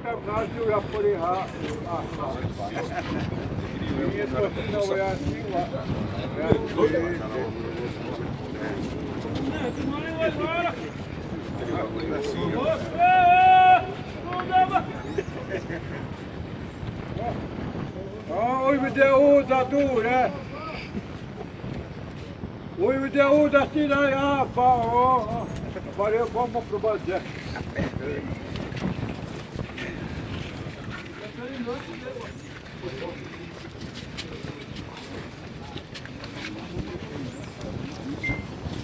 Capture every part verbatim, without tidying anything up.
Oi, me dê uza dure. Oi, me dê uza sira ya, pa, o. Pare, vamos pro bazar.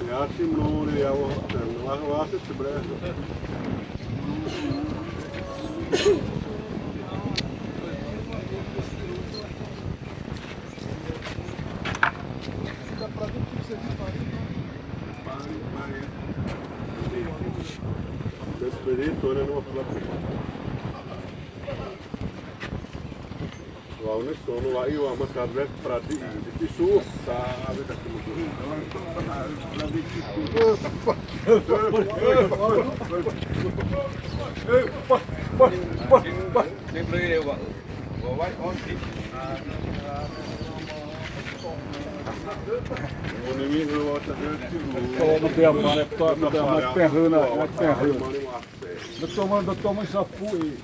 Yashi mrore ya wa, wa wa se tibre. Despedito, né, numa placa. Wa une sono wa iwa ma kadre prati di su sa ave da kuma. Tô no bia mare, tô no bia mare, pehana, pehana. Tô tomando, tô tomando essa fui.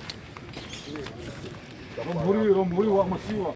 Romhuri, romhuri wa masiwa.